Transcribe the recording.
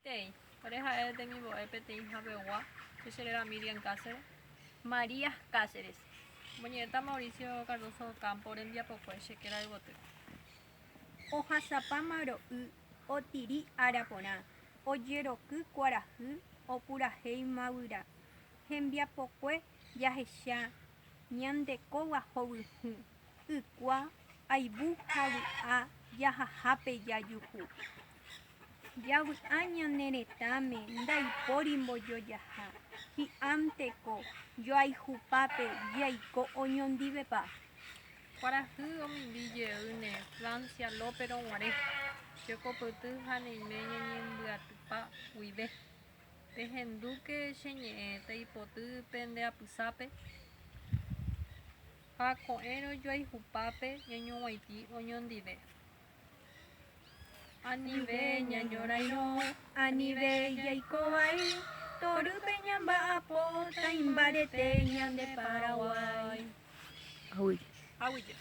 Teĩ, ore ha'e temimbo'e peteĩhapegua, che cheréra Miriam Cáceres. María Cáceres. Omoñe'ẽta Mauricio Cardozo Ocampo rembiapokue che kéra yvoty. Ohasapáma ro'y, otiri ára porã, ojeroky kuarahy, opurahéi mavyra. Hembiapokue jahecha ñandekóva hovyhũ, ykua, ayvu ha vy'a jahahápe jajuhu. Javy'a ñane retãme ndaipóri mbojojaha, hi'ánteko joayhupápe jaiko oñondivepa. Kuarahy omimbi jeýne Francia López-rõ guare, jekopyty ha neime ñañembyatypa guive. Pehendúke che ñe'ẽ taipoty pende apysápe ha ko'ẽrõ joayhupápe ñañoguaitĩ oñondive. Anive ñañorairõ, anive jaiko vai, torýpe ñamba'apo taimbarete ñande Paraguái. Aguyje.